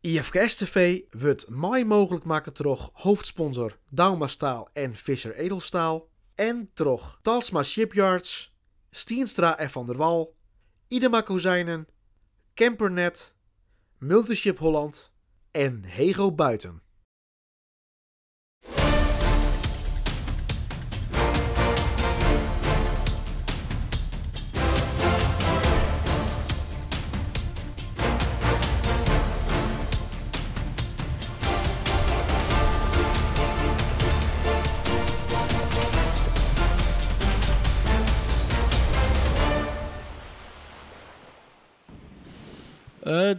IFKS TV wurdt mei mooglik makke troch hoofdsponsor Douma Staal en Visser Edelstaal en troch Talsma Shipyards, Stienstra en Van der Wal, Idema Kozijnen, Campernet, Multiship Holland en Hego Buiten.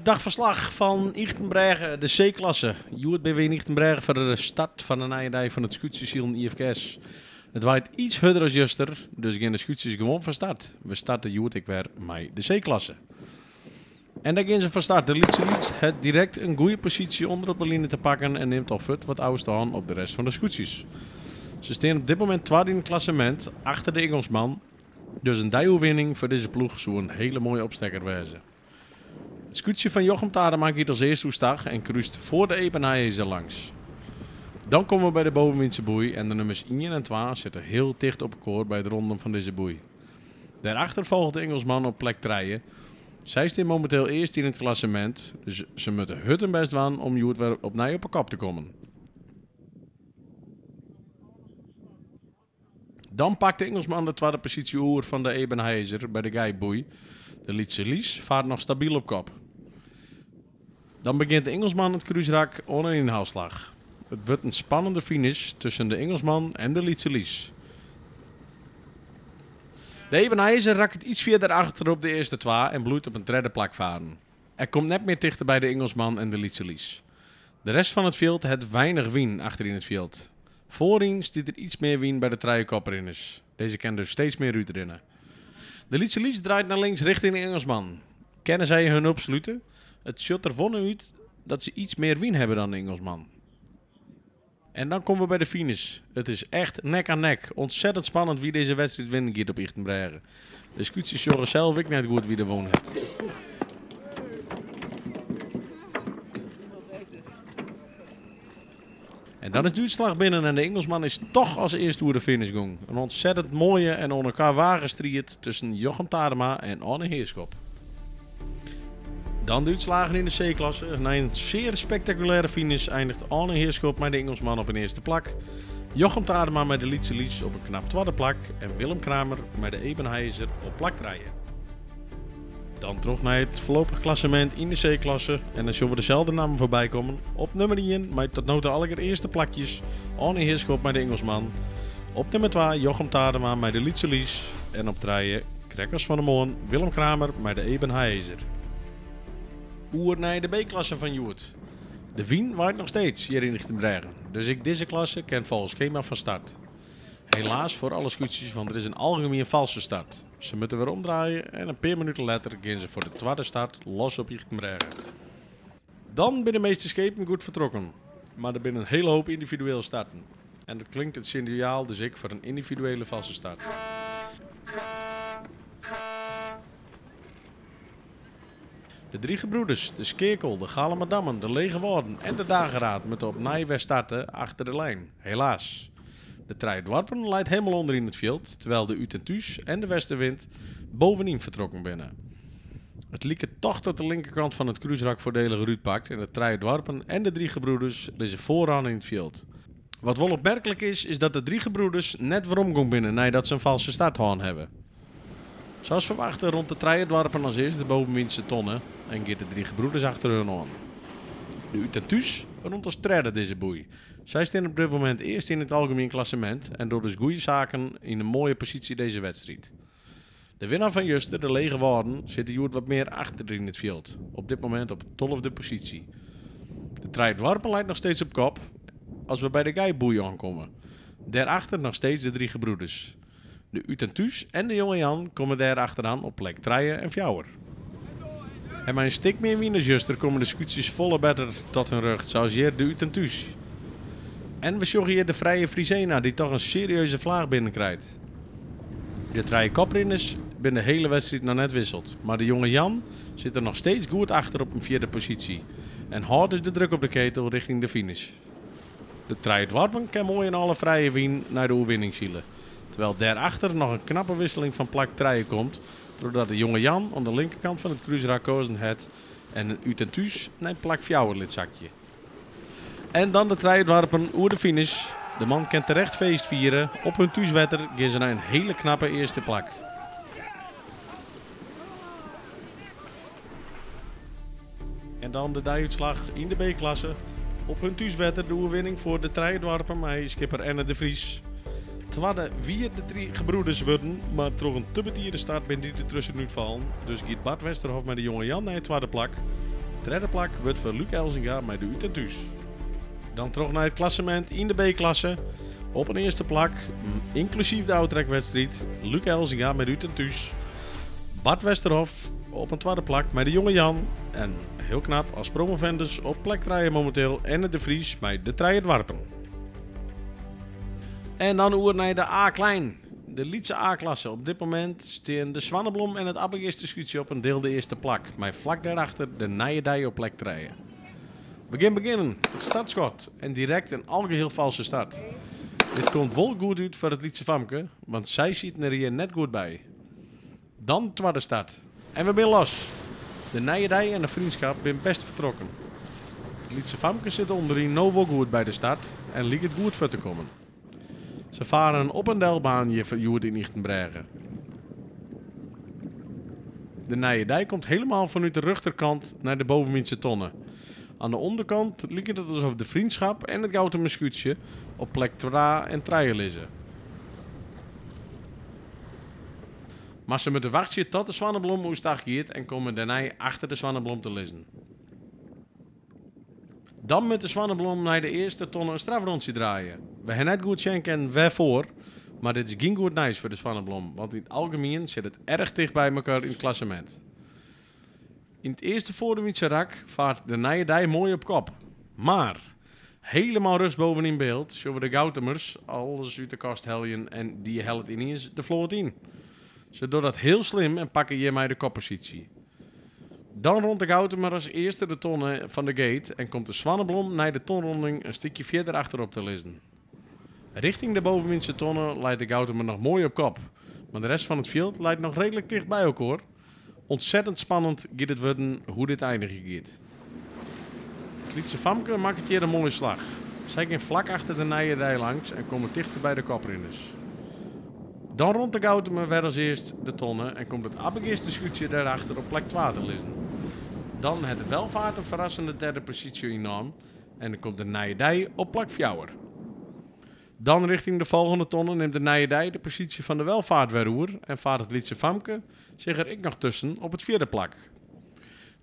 Dagverslag fan Ychtenbrêge, de C-klasse. Hjoed binne we yn Ychtenbrêge foar de start fan de nije dei fan it skûtsjesilen IFKS. It waait iets hurder as juster, dus gean de skûtsjes gewoan fan start. We starte hjoed ek wer mei de C-klasse. En dêr gean se fan start. De Lytse Lyts hat direkt in goede posysje ûnder op de line te pakken en nimt al fuort wat ôfstân op de rest fan de skûtsjes. Se stean op dit momint twadde yn it klassemint, achter de Ingelsman. Dus in deioerwinning foar dizze ploech soe in hele moaie opstekker wêze. It skûtsje fan Jochem Tadema giet as earste oerstach en krúst foar de Ebenhaëzer langs. Dan komme we by de bovenwynse boei en de nummers ien en twa sitte hiel ticht op elkoar by it ronden fan dizze boei. Dêrachter folget de Ingelsman op plek trije. Sy stean mominteel earst yn it klassemint, dus se moatte hurd hun bêst dwaan om hjoed wer opnij op 'e kop te kommen. Dan pakt de Ingelsman de twadde posysje oer fan de Ebenhaëzer by de Geiboei. De Lytse Lys faart noch stabyl op kop. Dan begjint de Ingelsman it krúsrak oan in ynhaalslach. It wurdt in spannende finish tusken de Ingelsman en de Lytse Lys. De Ebenhaëzer rakket iets fierder achter op de earste twa en bliuwt op in tredde plak faren. Er komt net mear tichter by de Ingelsman en de Lytse Lys. De rest fan it fjild hat weinich wyn achter yn it fjild. Foaryn stiet der iets mear wyn by de trije koprinners. Dizze kin dus steeds mear útrinne. De Lytse Lys draait nei links richting de Ingelsman. Kinne sy hun opslute? It sjocht der wol nei út dat se iets mear wyn hawwe dan de Ingelsman. En dan komme we by de finish. It is echt nek aan nek. Ontzettend spannend wie dizze wedstriid winnen giet op Ychtenbrêge. De skûtsjes sjogge sels ek net goed wie der wûn hat. En dan is de útslach binnen en de Ingelsman is toch as earste oer de finish gong. In ontzettend moaie en oan elkoar wage striid tusken Jochem Tadema en Arne Heerschop. Dan de útslagen yn de C-klasse. Nei in sear spektakulêre finish eindigt Arne Heerschop mei de Ingelsman op in earste plak. Jochem Tadema mei de Lytse Lys op in knap twadde plak en Willem Kramer mei de Ebenhaëzer op plak trije. Dan troch nei it foarlopich klassemint yn de C-klasse en dan sjogge we deselde nammen foarby kommen. Op nummer ien mei tot no ta allegear earste plakjes Arne Heerschop mei de Ingelsman. Op nummer twa Jochem Tadema mei de Lytse Lys en op trije, krekt as fan 'e moarn, Willem Kramer mei de Ebenhaëzer. Oer nei de B-klasse fan hjoed. De wyn waait noch steeds hjir yn Ychtenbrêge, dus ek dizze klasse kin folgens skema fan start. Helaas foar alle skûtsjes, want der is in algemien false start. Se moatte wer omdraaie en in pear minuten letter gean se foar de twadde start los op Ychtenbrêge. Dan binne de measte skepen goed fertrokken, mar der binne in hele hoop yndividuele starten. En dat klinkt it sinjaal dus ek foar in yndividuele false start. De Drie Gebroeders, de Skeakel, de Galamadammen, de Lege Wâlden en de Dageraad moatte opnij wer starte achter de lijn. Helaas. De Trije Doarpen leit hielendal ûnder yn it fjild, terwyl de Ut en Thús en de Westerwind bovenyn fertrokken binne. It liket toch dat de linkerkant fan it krúsrak foardeliger útpakt en de Trije Doarpen en de Drie Gebroeders lizze foaroan yn it fjild. Wat wol opmerklik is, is dat de Drie Gebroeders net weromgong binne neidat se in false start hân hawwe. Sa as ferwachte rint de Trije Doarpen as earste de bovenwynse tonne en giet de Drie Gebroeders achter hun oan. De Ut en Thús rint as tredde dizze boei. Sy stean op dit momint earst yn it algemien klassemint en dogge dus goede saken yn in moaie posysje dizze wedstriid. De winner fan juster, de Lege Wâlden, sit hjoed wat mear achter yn it fjild, op dit momint op tolfde posysje. De Trije Doarpen leit noch steeds op kop as we by de Geiboei oankomme. Dêrachter noch steeds de Drie Gebroeders. De Ut en Thús en de Jonge Jan komme dêr achteroan op plek trije en fjouwer. En mei in stik mear wyn as juster komme de skûtsjes folle better tot hun rjocht, sa as hjir de Ut en Thús. En we sjogge hjir de Frije Frisena dy't toch in serieuze flaach binnenkrijt. De trije koprinners binne de hele wedstriid noch net wisseld, mar de Jonge Jan sit der noch steeds goed achter op in fjirde posysje. En hâldt dus de druk op de ketel richting de finish. De trije doarpen kin moai in alle frije wyn nei de oerwinning sile. Terwijl dêrachter noch in knappe wisseling fan plak trije komt, trochdat de Jonge Jan oan de linkerkant fan it krúsrak kozen hat en Ut en Thús nei plak fjouwer lit sakje. En dan de trije doarpen oer de finish. De man kin terecht feest fiere. Op hun thúswetter gean se nei in hele knappe earste plak. En dan de deiútslach yn de B-klasse. Op hun thúswetter de oerwinning foar de trije doarpen mei skipper Enne de Vries. Twadde wie de Drie Gebroeders wurden, mar troch in te betide start bin dy der tuskenút fallen. Dus giet Bart Westerhof mei de Jonge Jan nei it twadde plak. Tredde plak wurdt foar Luc Elzinga mei de Ut en Thús. Dan troch nei it klassemint yn de B-klasse. Op in earste plak, ynklusyf de ôftrekwedstriid, Luc Elzinga mei de Ut en Thús. Bart Westerhof op in twadde plak mei de Jonge Jan. En heel knap as promovendus op plek trije mominteel Enne de Vries mei de Trije Doarpen. En dan oer nei de A-klein. De lytse A-klasse. Op dit momint stean de Swanneblom en it Abbegeaster skûtsje op in deelde earste plak, mei flak dêrachter de Nije Dei op plek trije. We gean begjinnen. It startskot en direkt in algeheel false start. Dit komt wol goed út foar it lytse famke, want sy sieten der hjir net goed by. Dan de twadde start. En we binne los! De Nije Dei en de Vriendschap binne best fertrokken. It lytse famke sit ûnderyn no wol goed by de start en liket goed foar te kommen. Se fare in op en delbaan hjir hjoed yn Ychtenbrêge. De Nije Dei komt helemaal fanút de rjochterkant nei de bovenwynse tonne. Aan de ûnderkant liket it alsof de Vriendschap en it Goutumer skûtsje op plek twa en trije lizze. Mar se moatte wachtsje tot de Swanneblom oerstach giet en komme dêrnei achter de Swanneblom te lizzen. Dan moat de Swanneblom nei de earste tonne in strafrûntsje draaie. We ha net goed sjen kinnen wêrfoar, mar dit is gjin goed nijs foar de Swanneblom, want yn it algemien sit it erch ticht by mekoar yn it klassemint. Yn it earste foarderwynse rak faart de Nije Dei moai op kop. Mar, helemaal rjochtsboven yn byld sjogge we de Goutumers alles út de kast heljen en dy hellet yniens de float yn. Se dogge dat hiel slim en pakke hjirmei de kopposysje. Dan rûnt de Goutumer as earste de tonne fan de gate en komt de Swanneblom nei de tonronding in stikje fierder achterop te lizzen. Richting de bovenwynse tonne leit de Goutumer noch moai op kop, mar de rest fan it fjild leit noch reedlik ticht by elkoar. Ontzettend spannend giet it wurden hoe dit einigje giet. It lytse famke makket hjir in moaie slach. Sy gean flak achter de Nije Dei langs en komme tichter by de koprinners. Dan rûnt de Goutumer wer as earst de tonne en komt it Abbegeaster skûtsje dêrachter op plek twa te lizzen. Dan hat de Welvaart in ferrassende tredde posysje ynnaam en dan komt de Nije Dei op plak fjouwer. Dan richting de folgjende tonne nimt de Nije Dei de posysje fan de Welvaart wer oer en faart it lytse famke sich der ek noch tusken op it fjirde plak.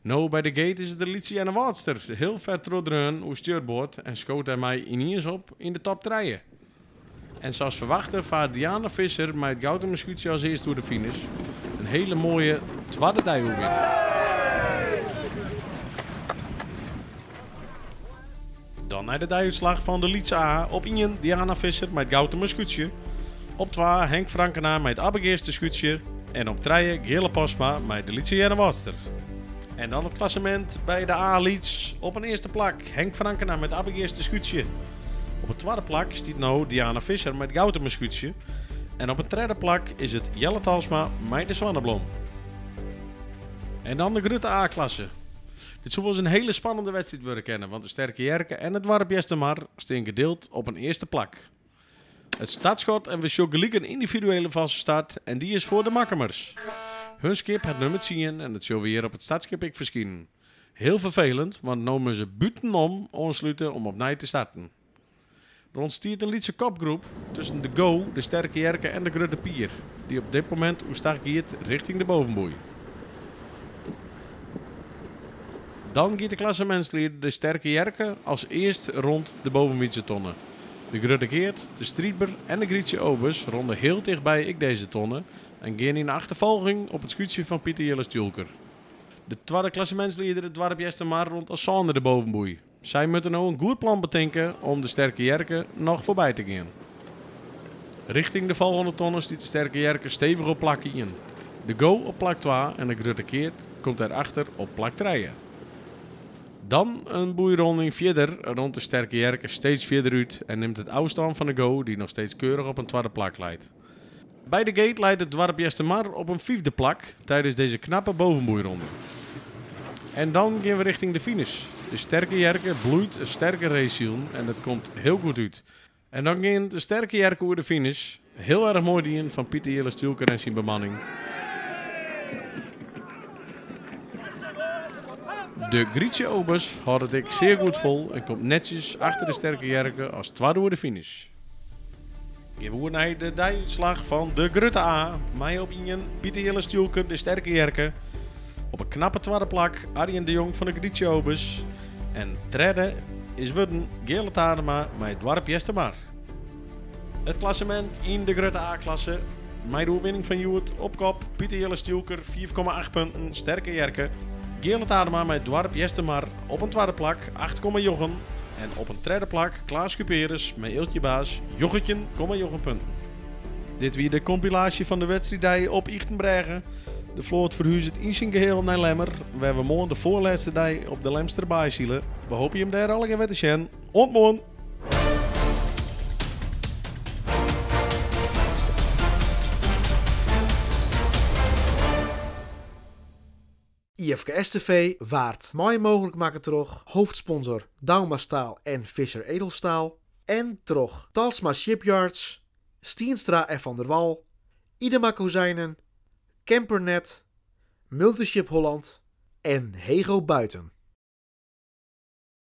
No by de gate is it de lytse Earnewâldster hiel fer trochdreaun oer stjurboard en skoot dêrmei yniens op yn de top trije. En sa as ferwachte faart Diana Visser mei it Goutumer skûtsje as earste oer de finish. In hele moaie twadde deioerwinning. Dan nei de deiútslach fan de Lytse A. Op ien Diana Visser mei it Goutumer skûtsje. Op twa Henk Frankena mei it Abbegeaster skûtsje. En op trije Geale Postma mei de Lytse Earnewâldster. En dan it klassemint by de A-Lyts. Op in earste plak Henk Frankena mei it Abbegeaster skûtsje. Op it twadde plak stiet no Diana Visser mei it Goutumer skûtsje. En op it tredde plak is it Jelle Talsma mei de Swanneblom. En dan de grutte A-klasse. Dit soe wolris in hele spannende wedstriid wurde kinne, want de Sterke Jerke en it doarp Eastermar stean gedeeld op in earste plak. It startskot en we sjogge gelyk in yndividuele false start en dy is foar de Makkumers. Hun skip hat nummer tsien en dat sjogge we hjir op it startskip ek ferskinen. Heel ferfelend, want no moatte se bûtenom oanslute om opnij te starten. Der ûntstiet in lytse kopgroep tusken de Go, de Sterke Jerke en de Grutte Pier, dy't op dit momint oerstach giet richting de bovenboei. Dan giet de klassemintslieder de Sterke Jerke as earst rond de bovenwietse tonne. De Grutte Geert, de Striidber en de Grietsje Obes ronde heel tichtby ek dizze tonne en gean yn de achterfolging op it skûtsje fan Pieter Jilles Tjoelker. De twadde klassemintslieder it doarp Eastermar rûnt as sânde de bovenboei. Sy moatte no in goed plan betinke om de Sterke Jerke noch foarby te gean. Richting de folgjende tonne stiet de Sterke Jerke stevich op plak ien. De Go op plak twa en de Grutte Keart komt dêrachter op plak trije. Dan in boeironding fierder rint de Sterke Jerke steeds fierder út en nimt it ôfstân fan de Go dy't noch steeds keurich op in twadde plak leit. By de gate leit it doarp Eastermar op in fyfde plak tijdens deze knappe bovenboeironding. En dan gean we richting de finish. De Sterke Jerke bloeit in sterke race en dat komt hiel goed út. En dan gean de Sterke Jerke oer de finish. Hiel erch moai dien fan Pieter Jelle Stuulker en syn bemanning. De Grietje Obers hâldt it ek sear goed fol en komt netsjes achter de Sterke Jerke as twadde oer de finish. Gean we oer nei de deiútslach fan de Grutte A. Mei op ien Pieter Jelle Stuulker, de Sterke Jerke. Op in knappe twadde plak Arjen de Jong fan de Grietje Obers. En tredde is wurden Geale Tadema mei it doarp Eastermar. It klassemint yn de Grutte A-klasse. Mei de oerwinning fan hjoed op kop Pieter Jelle Stuulker, 5,8 punten, Sterke Jerke. Geale Tadema mei it doarp Eastermar op in twadde plak, 8,9. En op in tredde plak Klaas Cuperus mei Eeltje Baas, 19,9 punten. Dit wie de kompilaasje fan de wedstriiddei op Ychtenbrêge. De float ferhuzet yn syn geheel nei Lemmer, wêr we moarn de foarlêste dei op de Lemster Baai sile. We hoopje jim dêr allegear wer te sjen. Oant moarn! IFKS TV waard mei mooglik makke troch hoofdsponsor Douma Staal en Visser Edelstaal en troch Talsma Shipyards, Stienstra en Van der Wal, Idema Kozijnen, Campernet, Multiship Holland en Hego Buiten.